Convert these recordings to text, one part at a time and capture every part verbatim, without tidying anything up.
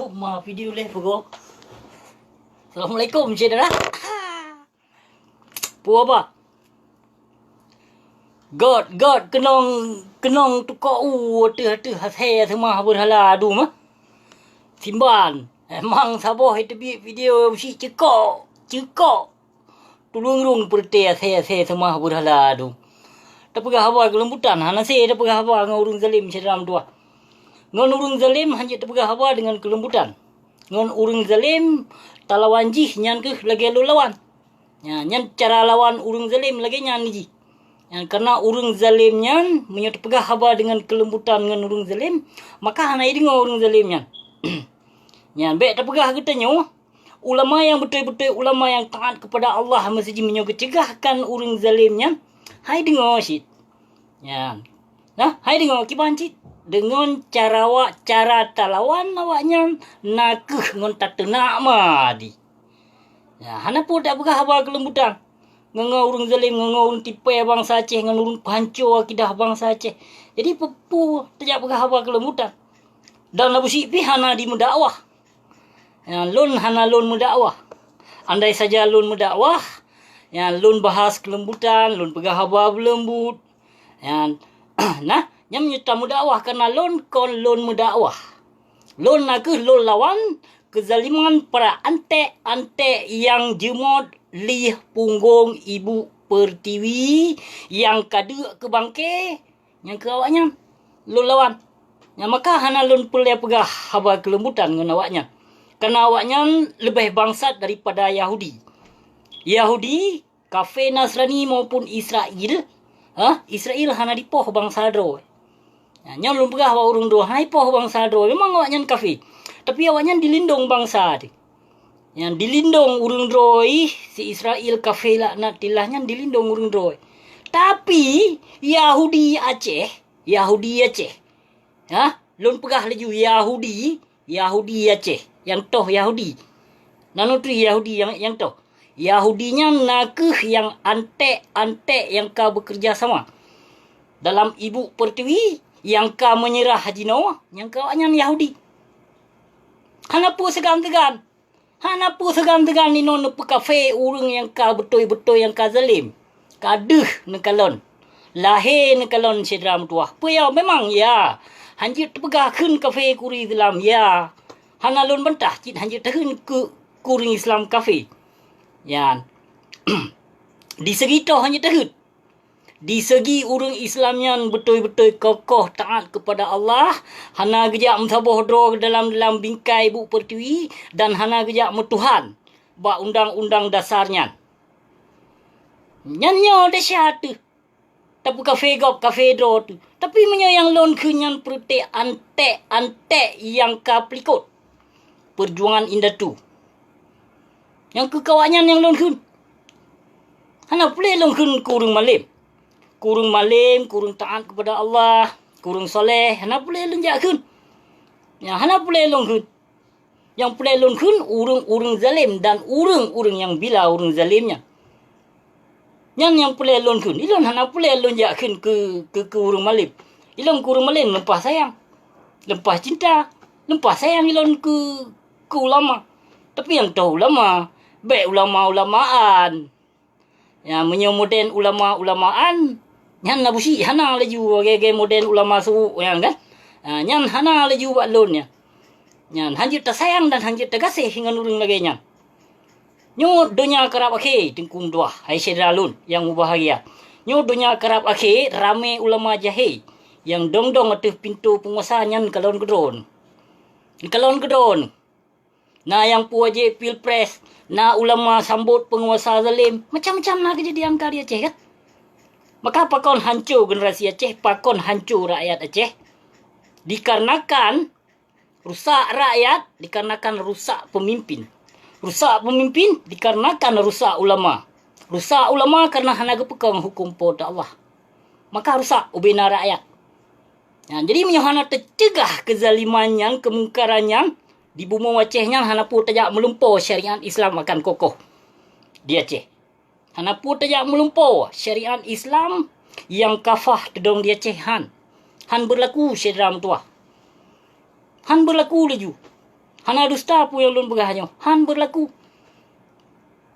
Ma video leh peugah. Assalamualaikum syedara. Peue haba? Göt, göt keunong, keunong tukok u ateueh-ateueh asèe seumah beurhala adu mah. Simban, emang saboh iteubiet video beusi ceukok, ceukok. Tuleueng-leueng peureuté asèe-asèe seumah beurhala adu. Tapeugah haba keuleumbutan, hana sé tapeugah haba ngon ureuëng zalim syedara meutuwah. Ngon ureuëng zalim hanjeuet tapeugah haba deungon keuleumbutan. Ngon ureuëng zalim talawan jih nyan kheueh lagée lôn lawan. Nyan, nyan cara lawan ureuëng zalim lagée nyan jih. Nyan, kareuna ureuëng zalim nyan meunyoe tapeugah haba deungon keuleumbutan ngon ureuëng zalim, maka hana jideungoe ureuëng zalim nyan. Nyan, bék tapeugah geutanyoe, ulama nyang beutôi-beutôi ulama nyang taat keupada Allah meuseujih meunyoe geuceugahkan ureuëng zalim nyan, hai deungoe cit. Nyan. Nah, hai deungoe kiban cit. Deungon cara awak, cara talawan awaknyan na kheueh ngon tateunak madi. Ya, hana peue tapeugah haba keuleumbutan. Ngon-ngon ureuëng zalim, ngon-ngon ureuëng tipée bansa Aceh, ngon ureuëng peuhanco akidah bansa Aceh. Jadi, peue-peue tajak peugah haba keuleumbutan. Dan Abu Syiek pih hana dimeudakwah. Ya, lôn hana lôn meudakwah. Andai saja lôn meudakwah, ya, lôn bahas keuleumbutan, lôn peugah haba beuleumbut. Ya, nah, nyan meunyoe tameudakwah kareuna lôn kon lôn meudakwah. Lôn na kheueh lôn lawan keuzaliman para anték-anték nyang jeumot lieh punggong ibu peurtiwi nyang ka deuk keu bangke, nyang keu awaknyan lôn lawan. Nyang maka hana lôn peureulée peugah haba keuleumbutan ngon awaknyan, kareuna awaknyan leubeh bangsat daripada Yahudi. Yahudi, kafé Nasrani maupun Israel, ha, Israel hana dipoh bansa droe. Nyan lôn peugah bak ureuëng droe, hana dipoh bansa droe. Memang awaknyan kafé, tapi awaknyan dilindong bansa teuh. Nyan dilindong ureuëng droe, si Israel kafé laknatillah nyan dilindong ureuëng droe. Tapi Yahudi Aceh, Yahudi Aceh, ha, lôn peugah laju Yahudi, Yahudi Aceh, nyang toh Yahudi. Nanoe teuh Yahudi nyang, nyang toh. Yahudi nyan na kheueh nyang anték-anték nyang ka beukeureuja sama dalam ibu peurtiwi nyang ka meunyeurah jinoe, nyang ka awaknyan Yahudi. Hana peue seugan-seugan. Hana peue seugan-seugan inoe neupeukafé ureuëng nyang ka beutôi-beutôi nyang ka zalim. Ka deuh neukalon. Lahé neukalon syedara meutuwah. Peue ya, memang ya. Hanjeuet teupeugah kheun kafé keu ureuëng Islam, ya. Hana lôn bantah cit hanjeuet takheun keu, keu ureuëng Islam kafé. Nyan. Di segi toh hanjeuet takheun. Di segi ureuëng Islam nyan beutôi-beutôi kokoh taat keupada Allah, hana geujak meusaboh droe dalam-dalam bingkai ibu peurtiwi dan hana geujak meutuhan bak undang-undang dasar nyan. Nyan nyoe desya teuh. Tapeukafé gob kafé droe teuh. Tapi meunyoe nyang lôn kheun nyan peureuté anték-anték nyang ka peulikot peujuangan indatu, nyang keu awaknyan nyang lôn kheun. Hana peureulée lôn kheun keu ureuëng malém. Keu ureuëng malém, keu ureuëng taat keupada Allah, keu ureuëng saleh, hana peureulée lôn jak kheun. Nyan hana peureulée lôn kheun. Nyang peureulée lôn kheun ureuëng-ureuëng zalim dan ureuëng-ureuëng nyang bila ureuëng zalim nyan. Nyan nyang peureulée lôn kheun. Ilôn hana peureulée lôn jak kheun keu, keu, keu ureuëng malém. Ilôn keu ureuëng malém leumpah sayang, leumpah cinta, leumpah sayang ilôn keu, keu ulama. Tapi nyang toh ulama, bék ulama-ulamaan. Ya, meunyoe modern ulama-ulamaan, nyan na busi hana laju lagée-lagée modern ulama suuk nyan kan. Ha, nyan hana laju bak lôn nyan. Nyan hanjeuet tasayang dan hanjeuet tagaséh ngon ureuëng lagée nyan. Nyoe donya karab akhé, Teungku meutuwah, hai syedara lôn nyang mubahgia. Nyoe donya karab akhé, ramé ulama jahé nyang dong-dong ateueh pintoe peunguasa nyan kalon keudroe. Kalon keudroe. Na nyang puwoe jép pilpres, na ulama sambot peunguasa zalim, macam-macam na keujadian ka di Aceh kan. Maka pakon hanco generasi Aceh, pakon hanco rakyat Aceh? Dikarenakan rusak rakyat, dikarenakan rusak peumimpin. Rusak peumimpin dikarenakan rusak ulama. Rusak ulama kareuna hana geupeukong huköm Po teu Allah. Maka rusak ubena rakyat. Nah, jadi meunyoe hana teuceugah keuzaliman nyan, keumungkaran nyan, di bumoe Aceh nyan hana peue tajak meulumpoe syariat Islam akan kokoh di Aceh. Hana peue tajak meulumpoe syariat Islam nyang kafah teudong di Aceh han. Han beurlaku syedara meutuwah. Han beurlaku laju. Hana dusta peue nyang lôn peugah nyoe. Han beurlaku.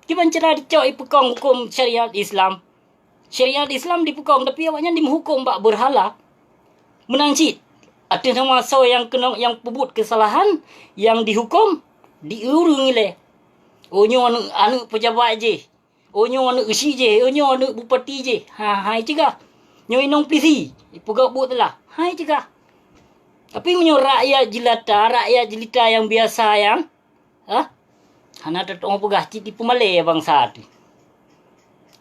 Kiban cara dicok ipeukong huköm syariat Islam. Syariat Islam dipeukong, tapi awaknyan dimeuhuköm bak beurhala. Meunan cit, ateueh nama soe nyang keunong, nyang peubuet keusalahan, nyang dihuköm, di ureuëng ilée. Oh, nyoe aneuëk, aneuëk peujabat jih. Oh, nyoe aneuëk geuchik jih. Oh, nyoe aneuëk bupati jih. Ha, hai cegah. Nyoe inong polisi. Peugah buet teulah. Hai cegah. Tapi meunyoe rakyat jelata, rakyat jelita nyang biasa nyang, ha? Hana teutuoh peugah cit dipeumalée bansa teuh.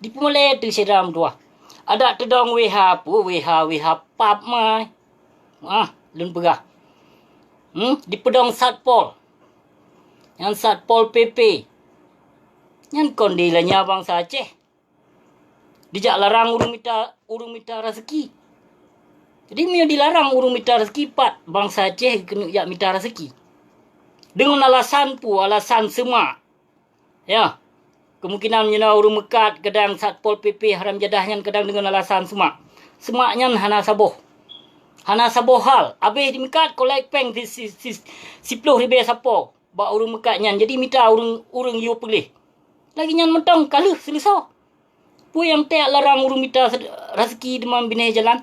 Dipeumalée teuh syedara meutuwah. Adak teudong W H peue, W H, W H pap mai. Ah, lôn peugah. Hmm, dipeudong satpol. Nyang satpol P P. Nyan kon dilanya bansa Aceh. Dijak larang ureuëng mita, ureuëng mita raseuki. Jadi meunyoe dilarang ureuëng mita raseuki, pat bansa Aceh keuneuk jak mita raseuki. Deungon alasan peue? Alasan seumah. Ya. Kemungkinan meunyoe na ureuëng meukat kadang satpol P P haram jadah nyan kadang deungon alasan seumah. Seumah nyan hana saboh. Hana saboh hal. Abéh dimeukat kolek péng si, si, si, siploh ribée sapo bak ureuëng meukat nyan. Jadi mita ureuëng, ureuëng yue peuleueh. Lagée nyan mantong ka lheueh seuleusoe. Peue nyang teuk larang ureuëng mita raseuki deungon binéh jalan?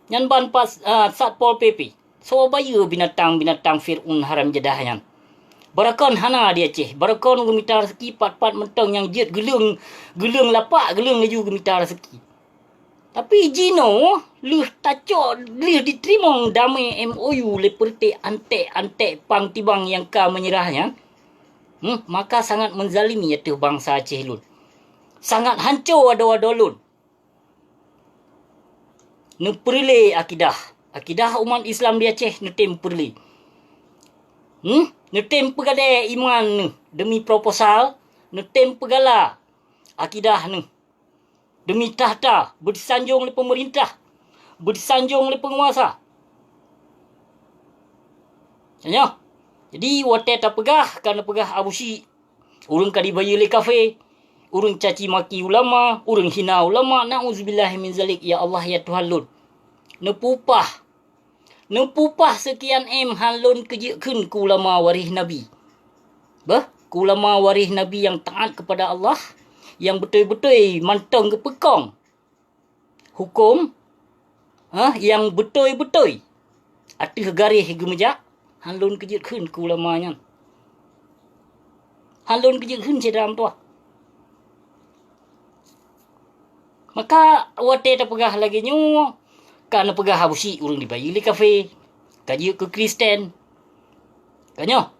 Nyan ban pas, ah, satpol P P. Soe bayeue binatang-binatang Fir'aun haram jadah nyan. Barakon hana di Aceh. Barakon ureuëng mita raseuki pat-pat mantong nyang jeuet geuleueng, geuleueng lapak, geuleueng laju geumita raseuki. Tapi jinoe lheueh tacok, lheueh jiteurimong damé M O U lé peureute antek-antek pang tibang nyang ka meunyeurah nyan, hmm, maka sangat meuzalimi ateueh bansa Aceh lôn. Sangat hanco adoe-adoe lôn. Neupeureulée akidah. Akidah umat Islam di Aceh neutem peureulée. Hmm? Neutem peugadée iman neuh demi proposal, neutem peugala akidah neuh demi takhta, beuteusanjong lé peumeurintah, beuteusanjong lé peunguasa. Tanyoe. Jadi watée tapeugah, ka neupeugah Abusyik, ureuëng ka dibayeue lé kafé, ureuëng caci maki ulama, ureuëng hina ulama, nauzubillahi min zalik, ya Allah, ya Tuhan lôn. Neupeupah. Neupeupah seukian M han lôn keujeuet kheun keu ulama waréh Nabi. Beuh, keu ulama waréh Nabi nyang taát keupada Allah, nyang beutôi-beutôi mantong geupeukong huköm, ha, nyang beutôi-beutôi ateueh garéh geumeujak, han lôn keujeuet kheun keu ulama nyan. Han lôn keujeuet kheun syedara meutuwah. Maka watée tapeugah lagée nyoe, ka neupeugah Abusyik ureuëng dibayeue lé kafé, ka jeuet keu Kristen. Ka nyoe,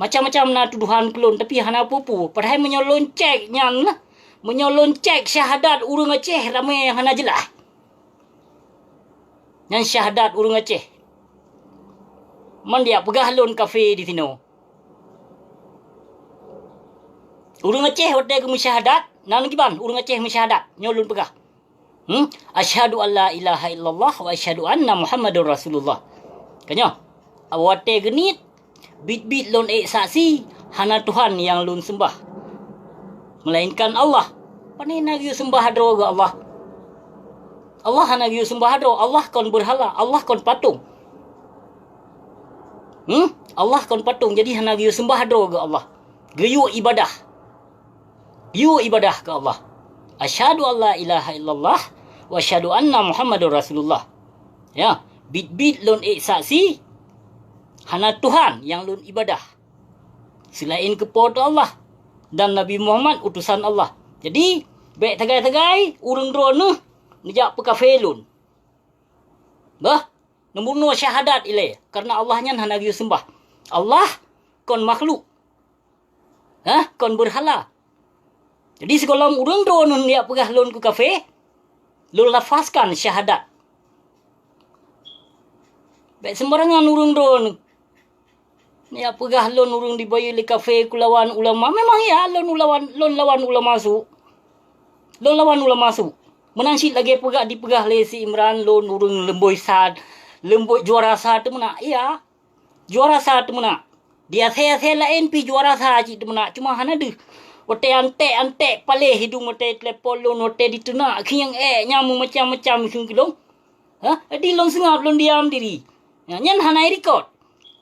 macam-macam na tudohan keu lôn, tapi hana peue-peue. Padahai meunyoe lôn cék nyan, meunyoe lôn cék syahadat ureuëng Aceh ramé nyang hana jeulaih. Nyan syahadat ureuëng Aceh. Man dijak peugah lôn kafé disinoe. Ureuëng Aceh watée geumeusyhadat, na kiban ureuëng Aceh meusyhadat, nyoe lôn peugah. Hmm? Asyhadu an la ilaha illallah wa asyhadu anna Muhammadar Rasulullah. Ka nyoe, watée geuniet, biet-biet lôn ék saksi, hana Tuhan nyang lôn seumbah, meulainkan Allah. Pane na geuyue seumbah droe geuh Allah? Allah hana geuyue seumbah droe, Allah kon beurhala, Allah kon patong. Hmm? Allah kon patong, jadi hana geuyue seumbah droe geuh Allah. Geuyue ibadah. Geuyue ibadah keu Allah. Asyhadu an la ilaha illallah wa asyhadu anna Muhammadar Rasulullah. Ya, biet-biet lôn ék saksi, hana Tuhan nyang lôn ibadah seulaén keu Po teu Allah dan Nabi Muhammad utosan Allah. Jadi, bék tagai-tagai ureuëng droeneueh neujak peukafé lôn. Bah, neubunoe syahadat ilée, kareuna Allah nyan hana geuyue seumbah. Allah kon makhluk. Hah? Kon beurhala. Jadi sigohlom ureuëng droeneueh neujak peugah lôn keu kafé, lôn lafazkan syahadat. Bék seumbarangan ureuëng droeneueh neujak peugah lôn ureuëng dibayeue lé kafé keu lawan ulama. Memang ya, lôn ulawan, lôn lawan ulama su. Lôn lawan ulama su. Meunan cit lagée peugah dipeugah lé si Imran, lôn ureuëng leumbôi sa, leumbôi juara sa teumeunak. Ya. Juara sa teumeunak. Di asée-asée laén pih juara sa cit teumeunak, cuma hana deuh. Watée antek-antek paléh hidung, watée telepon lôn, watée diteunak khieng ék nyang meumacam-macam kheun keu lôn. Ha? Jadi lôn seungab, lôn diam diri. Nyan, nyan hana irikot.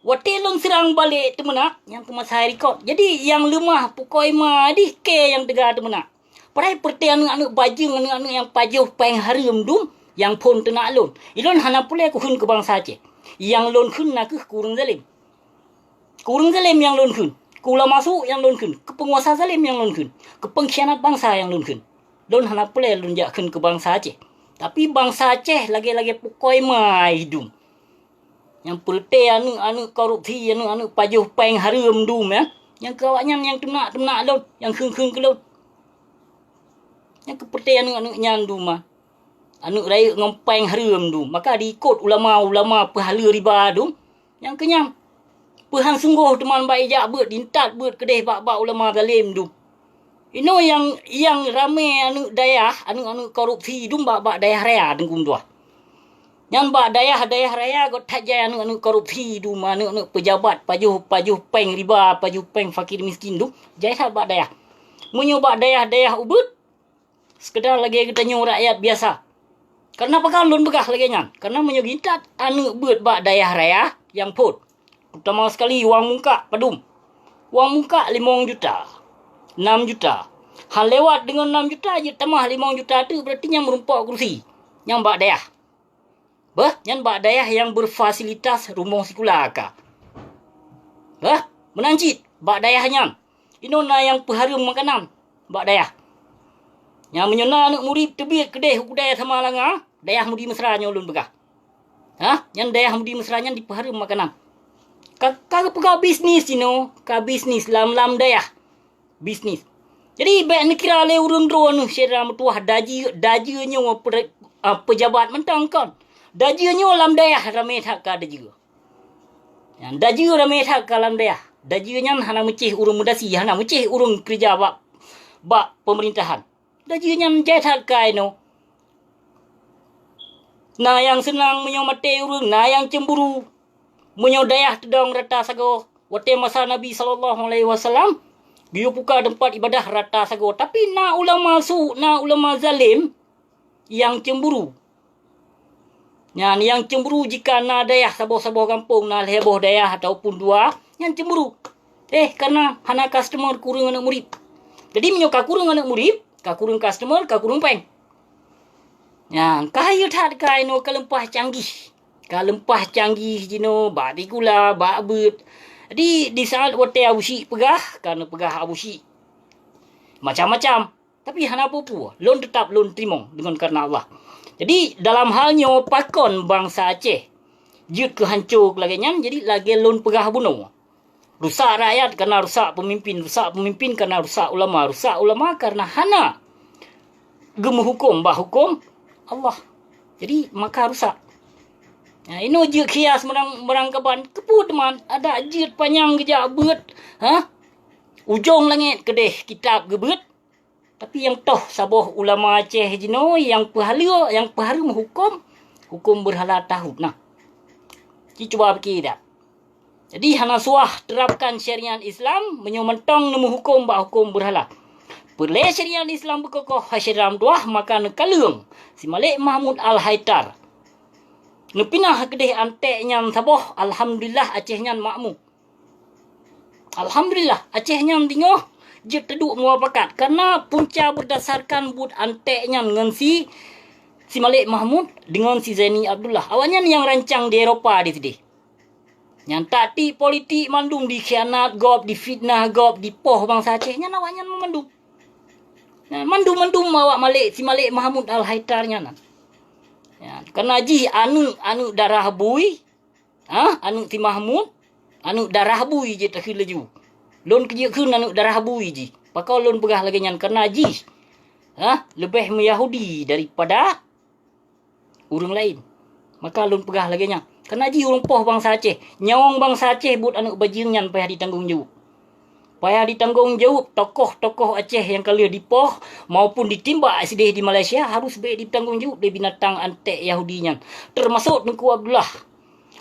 Watée lôn seurang balek teumeunak, nyang keu masa hai rikot. Jadi nyang leumah pukoi ma dih kée nyang teuga teumeunak. Padahai peureuté aneuëk-aneuëk bajeueng, aneuëk-aneuëk nyang pajoh péng hareuem dum nyang phon teunak lôn. Ilôn hana peureulée kukheun keu bansa Aceh. Nyang lôn kheun na kheueh keu ureuëng zalem. Keu ureuëng zalem nyang lôn kheun, keu ulama su nyang lôn kheun, keu peunguasa zalem nyang lôn kheun, keu peungkhianat bansa nyang lôn kheun. Lôn hana peureulée lôn jak kheun keu bansa Aceh. Tapi bansa Aceh lagée-lagée pukoi ma dum. Nyang peureuté aneuëk-aneuëk korupsi, aneuëk-aneuëk pajoh péng hareuem dum, ya. Nyang keu awaknyan nyang teunak-teunak lôn, nyang kheun-kheun keu lôn. Nyang keu peureuté aneuëk-aneuëk nyan dum, ma. Aneuëk rayeuk ngon péng hareuem dum. Maka diikot ulama-ulama peuhaleue riba dum. Nyang keu nyan, peuhan sunggoh teuma bak ijak beuet, intat beuet keudeh bak-bak ulama zalem dum. Inoe nyang, nyang ramé aneuëk dayah, aneuëk-aneuëk korupsi dum bak, bak dayah raya Teungku meutuah. Nyan bak dayah-dayah raya göt that jai aneuëk-aneuëk korupsi dum, aneuëk-aneuëk peujabat pajoh, pajoh péng riba, pajoh péng fakir miskin dum, jai that bak dayah. Meunyoe bak dayah-dayah ubit, seukeda lagée geutanyoe rakyat biasa. Kareuna pakon lôn peugah lagée nyan? Kareuna meunyoe geuintat aneuëk beuet bak dayah raya nyang phon, teutama sekali wang mungkak padum. Wang mungkak limong juta, nam juta. Han lewat deungon nam juta jeuet tamah limong juta teuk, beurati nyang meurumpok keurusi nyang bak dayah. Beuh, nyan bak dayah nyang beufasilitas rumoh sikula ka. Beuh, meunan cit bak dayah nyan. Inoe na nyang peuhareuem makanan bak dayah. Nyang meunyoe na aneuëk murit teubiet keudeh u keudai Samalanga, dayah Mudi Mesra nyoe lôn peugah. Hah? Nyan dayah Mudi Mesra nyan dipeuhareuem makanan. Ka, ka geupeugah bisnis inoe, ka bisnis lam-lam dayah. Bisnis. Jadi, bék neukira lé ureuëng droeneueh syedara meutuwah dajeu, dajeu nyoe peujabat mantong kon. Dajeu nyoe lam dayah ramé that ka dajeu. Nyan dajeu ramé that ka lam dayah. Dajeu nyan hana meucéh ureuëng meudasi, hana meucéh ureuëng keureuja bak, bak peumeurintahan. Dajeu nyan jai that ka inoe. Na nyang seunang meunyoe maté ureuëng, na nyang cemburu. Meunyoe dayah teudong rata sagoe, watée masa Nabi sallallahu alaihi wasallam, geuyue buka teumpat ibadah rata sagoe. Tapi na ulama su, na ulama zalem nyang cemburu. Nyan nyang cemburu jika na dayah saboh-saboh gampông, na lhée boh dayah ataupun dua, nyan cemburu. Eh, kareuna hana customer kureueng aneuëk murit. Jadi meunyoe ka kureueng aneuëk murit, ka kureueng customer, ka kureueng péng. Nyan, ka hayeu that ka inoe ka leumpah canggih. Ka leumpah canggih jinoe bak sikula, bak beuet. Jadi, di saat watée Abu Syik peugah, ka neupeugah Abu Syik macam-macam. Tapi hana peue-peue, lôn teutab lôn teurimong deungon kareuna Allah. Jadi, dalam hal nyoe pakon bansa Aceh jeuet keu hanco lagée nyan, jadi lagée lôn peugah bunoe. Rusak rakyat kareuna rusak peumimpin, rusak peumimpin kareuna rusak ulama, rusak ulama kareuna hana geumeuhuköm bak huköm Allah. Jadi, maka rusak. Nah, inoe jeuet khias meurang, meurang kaban, keupeue teuma adak jeuet panyang geujak beuet, ha? Ujong langét keudeh kitab geubeuet, Tapi nyang toh saboh ulama Aceh jinoe nyang peuhaleue, nyang peuhareuem huköm, huköm beurhala tahut na. Ci cuba pike dak. Jadi hana suah terapkan syariat Islam meunyoe mantong neumeuhuköm bak huköm beurhala. Peureulée syariat Islam beukokoh hai syedara meutuwah, maka neukaleueng si Malik Mahmud Al-Haitar. Neupinah keudeh antek nyan saboh, alhamdulillah Aceh nyan makmu. Alhamdulillah, Aceh nyan teungoh jeuet teuduek muafakat, kareuna punca beurdasarkan buet antek nyan ngon si, si Malik Mahmud deungon si Zaini Abdullah. Awaknyan nyang rancang di Eropa di sideh. Nyan taktik politik mandum, dikhianat gob, difitnah gob, dipoh bansa Aceh nyan awaknyan mandum. Nyan mandum-mandum awak Malik, si Malik Mahmud Al-Haitar nyan. Nyan, kareuna jih aneuëk, aneuëk darah bui, Ha? Aneuëk si Mahmud, aneuëk darah bui jih takheun laju. Lôn keujeuet kheun aneuëk darah bui jih. Pakon lôn peugah lagée nyan? Kareuna jih, ha, leubeh meuyahudi daripada ureuëng laén. Maka lôn peugah lagée nyan. Kareuna jih ureuëng poh bansa Aceh. Nyawöng bansa Aceh buet aneuëk bajeueng nyan payah jitanggong jaweueb. Payah jitanggong jaweueb tokoh-tokoh Aceh nyang ka lheueh jipoh maupun jitimbak sideh di Malaysia harus bék jitanggong jaweueb lé binatang antek Yahudi nyan, teumasok Teungku Abdullah,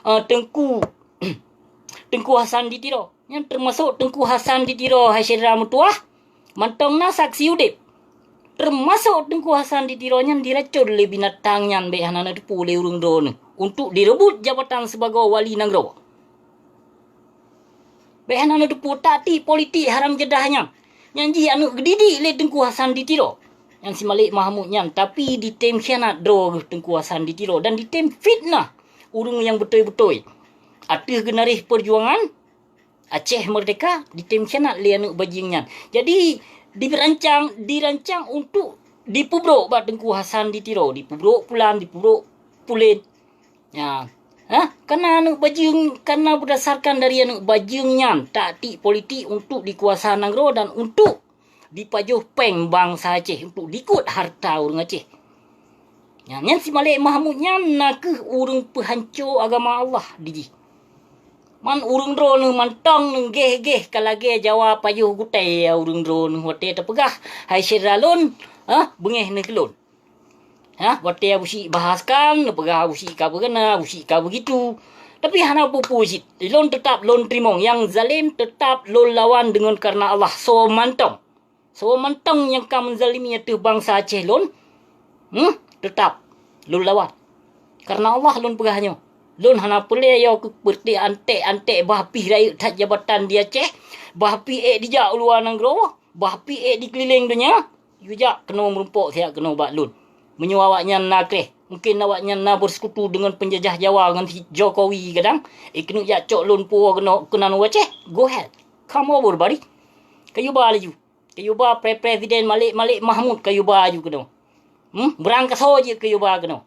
eh, Teungku, Teungku Hasan di Tiro. Nyan teumasok Teungku Hasan di Tiro, hai syedara meutuwah, mantong na saksi udeb. Teumasok Teungku Hasan di Tiro nyan jiracon lé binatang nyan bék hana neuteupeue lé ureuëng droeneueh untuk jireubot jabatan sibagoe wali nanggroe. Pih hana neuteupeue taktik politik haram jadah nyan. Nyan jih aneuk geudidik lé Teungku Hasan di Tiro. Nyan si Malik Mahmud nyan, tapi ditem khianat droe geuh Teungku Hasan di Tiro dan ditem fitnah ureuëng nyang beutôi-beutôi. Ateueh geunaréh peujuangan Aceh Merdeka ditem khianat lé aneuk bajeueng nyan. Jadi dirancang, dirancang untuk dipeubrok bak Teungku Hasan di Tiro, dipeubrok pulan, dipeubrok pulen. Ya. Ha? Karena aneuk bajeueng, karena berdasarkan dari aneuk bajeueng nyan taktik politik untuk dikuasa nanggroe dan untuk dipajoh péng bansa Aceh, untuk dikot harta ureuëng Aceh. Nyan, nyan si Malik Mahmud nyan na kheueh ureuëng peuhanco agama Allah di jih. Man ureuëng droeneueh mantong neuh geh-geh ka lagée Jawa pajoh gutée, ureuëng droeneueh watée tapeugah, hai syedara lôn, ha, beungéh neuh keu lôn. Ha, watée Abu Syik bahaskan, neupeugah Abu Syik ka beugana, Abu Syik ka beugitu. Tapi hana peue-peue cit. Lôn teutab lôn teurimong, nyang zalim teutab lôn lawan deungon kareuna Allah soe mantong. Soe mantong nyang ka meuzalimi ateueh bansa Aceh lôn, hmm, teutab lôn lawan. Kareuna Allah lôn peugah nyoe. Lôn hana peureulée yo keu peureuté anték-anték bah pih rayeuk that jabatan di Aceh, bah pih ék dijak u luwa nanggroe, bah pih ék dikeulileng donya. Yue jak keunoe meurumpok siat keunoe bak lôn. Meunyoe awaknyan na kreh, mungken awaknyan na beusekutu deungon peunjajah Jawa ngon si Jokowi kadang, eh, keuneuk jak cok lôn puwoe keunoe keunan u Aceh. Go ahead. Come over, buddy. Kayue ba laju. Kayue ba pre-, Presiden Malik, Malik Mahmud kayue ba laju keunoe. Hmm? Beurangkasoe jeuet kayue ba keunoe.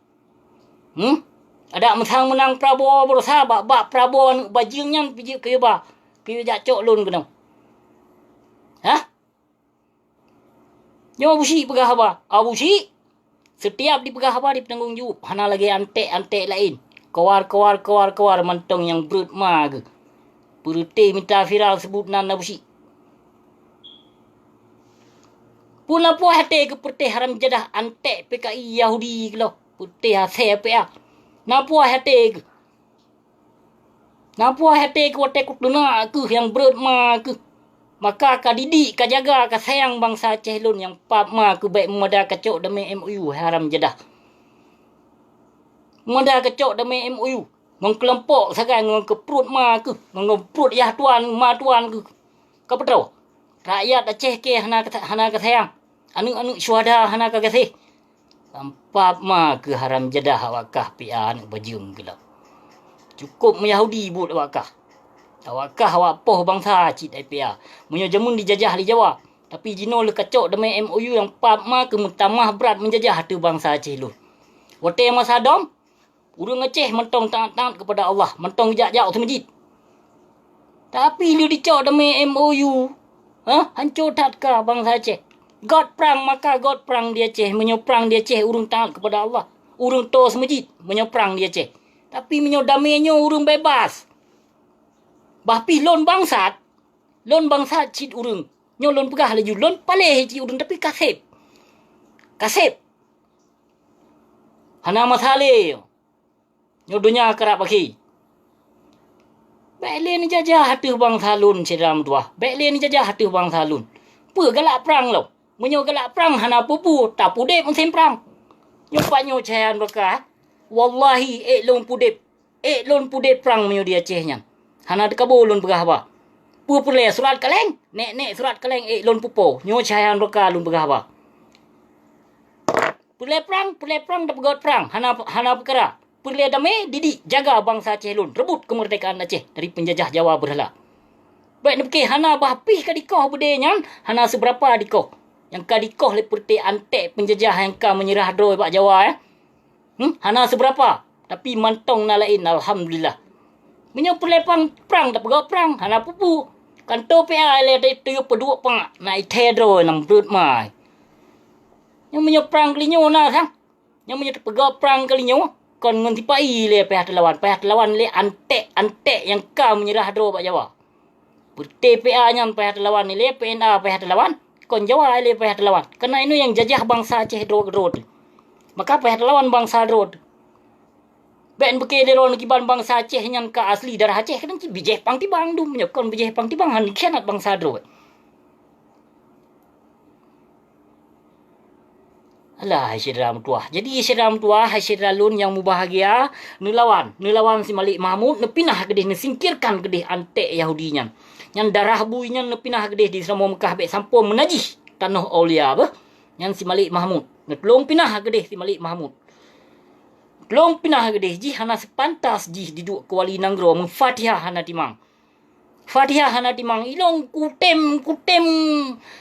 Hmm? Adak meusang meunang Prabowo beurasa bak, bak Prabowo aneuk bajeueng nyan pih jeuet kayue ba. Kayue jak cok lôn keunoe. Hah? Nyoe Abu Syik peugah haba. Abu Syik, setiap dipeugah haba dipeutanggung jaweueb, hana lagée anték-anték laén. Kawar, kawar, kawar, kawar mantong nyang breuet ma geuh. Peureuté mita viral seubut nan Abu Syik. Peue na poh até keu peureuté haram jadah anték P K I Yahudi keuloh, peureuté hasé P A. Na poh até keuh. Na poh até keu watée kuteunak keuh nyang breuet ma keuh. Maka ka didik, ka jaga, ka sayang bansa Aceh lôn nyang pap ma keuh bék meumada kacok damé M O U, hai haram jadah. Meumada kacok damé M O U ngon keulompok sagai ngon keu pruet ma keuh, ngon pruet yah tuan, ma tuan keuh. Ka peutroh, rakyat Aceh keu hana, hana ka sayang. Aneuk-aneuk syuhada hana ka gaséh. Sampab ma keuh haram jadah awak kah P A aneuk bajeueng keuloe. Cukôp meuyahudi buet awak kah. Awak kah awak poh bansa cit ai P A. Meunyoe jameun dijajah lé Jawa, tapi jinoe lheueh kacok damé M O U nyang pap ma keuh meutamah brat meujajah ateueh bansa Aceh lôn. Watée masa dom, ureuëng Aceh mantong taát-taát keupada Allah, mantong jak-jak u seumeujid. Tapi lheueh dicok damé M O U, ha, hanco that ka bansa Aceh. Göt prang, maka göt prang di Aceh, meunyoe prang di Aceh ureuëng taát keupada Allah, ureuëng toe seumeujid meunyoe prang di Aceh. Tapi meunyoe damé nyoe ureuëng bebas. Bah pih lôn bangsat, lôn bangsat cit ureuëng. Nyoe lôn peugah laju, lôn paléh cit ureuëng, tapi kaseb. Kaseb. Hana masa lé. Nyoe donya karab akhé. Bék lé neujajah ateueh bansa lôn, syedara meutuwah. Bék lé neujajah ateueh bansa lôn. Peue galak prang lom? Meunyoe galak prang hana peue-peue, tapudeb musém prang. Nyoe pat nyoe cahya nuraka, eh. Wallahi, ék lôn pudeb. Ék lôn pudeb prang meunyoe di Aceh nyan. Hana teukabo lôn peugah haba. Peue peureulée surat kaleng? Nék-nék surat kaleng ék lôn pupo. Nyoe cahya nuraka lôn peugah haba. Peureulée prang, peureulée prang dan peugöt prang, hana, hana peukara. Peureulée damé, didik, jaga bansa Aceh lôn, reubot keumeurdekaan Aceh dari peunjajah Jawa beurhala. Bék neupiké hana bah pih ka dikoh beudé nyan, hana seubeurapa dikoh. Nyang ka dikoh lé peureuté anték peunjajah nyang ka meunyeurah droe bak Jawa, eh. Hmm, hana seubeurapa, tapi mantong na laén, alhamdulillah. Meunyoe peureulée prang, prang tapeugöt prang, hana peue-peue. Kanto P A ilée tayue peuduek pangak, na ithée droe nyang breuet mai. Nyoe meunyoe prang keulinyoe na sang. Nyoe meunyoe tapeugöt prang keulinyoe, kon ngon sipa-i ilée payah teulawan, payah teulawan lé anték-anték nyang ka meunyeurah droe bak Jawa. Peureuté P A nyan payah teulawan ilée, P N A payah teulawan, kon Jawa ilée payah teulawan. Kareuna inoe nyang jajah bansa Aceh droe keudroe teuh. Maka payah teulawan bansa droe teuh. Bék neupiké lé droeneuh kiban bansa Aceh nyan ka asli darah Aceh, kadang cit bijéh pang tibang dum, nyoe kon bijéh pang tibang, han khianat bansa droe. Alah, hai syedara meutuwah. Jadi, syedara meutuwah, hai syedara lôn nyang mubahgia, neulawan, neulawan si Malik Mahmud, neupinah keudeh, neusingkirkan keudeh anték Yahudi nyan. Nyan darah bui nyan neupinah keudeh di Seuramoe Meukah bék sampoe meunajih tanoh aulia beuh. Nyan si Malik Mahmud. Neutulông pinah keudeh si Malik Mahmud. Tulông pinah keudeh jih hana seupantas jih diduek keu wali nanggroe meufatihah hana timang. Fatihah hana timang, ilông kutem, kutem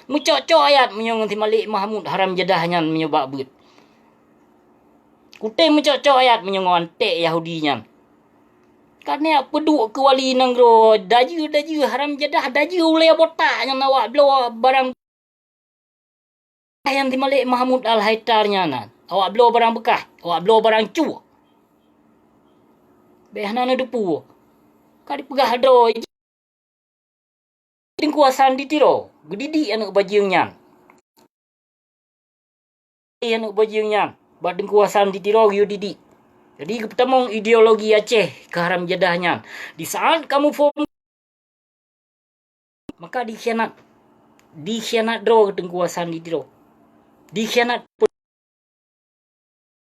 meucok-cok ayat meunyoe ngon si Malik Mahmud haram jadah nyan meunyoe bak beuet. Kutem meucok-cok ayat meunyoe ngon anték Yahudi nyan. Ka neujak peuduek keu wali nanggroe, dajeue-dajeue haram jadah, dajeue ulée botak nyan awak bloe barang nyang si Malik Mahmud Al-Haitar nyan. Awak bloe barang beukah, awak bloe barang cue. Bék hana neuteupeue. Ka dipeugah droe, Teungku Hasan di Tiro geudidik aneuëk bajeueng nyan. Aneuëk bajeueng nyan bak Teungku Hasan di Tiro geuyue didik. Jadi geupeutamong ideologi Aceh keu haram jadah nyan. Di saat kamoe phon, maka dikhianat. Dikhianat droe Teungku Hasan di Tiro. Dikhianat.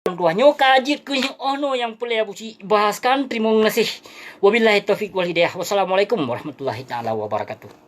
Dua nyoe ka jeuet keu nyoe, oh, noe nyang peureulée Abu Syik bahaskan. Teurimong gaséh. Wabillahi taufiq wal hidayah. Wassalamualaikum warahmatullahi taala wabarakatuh.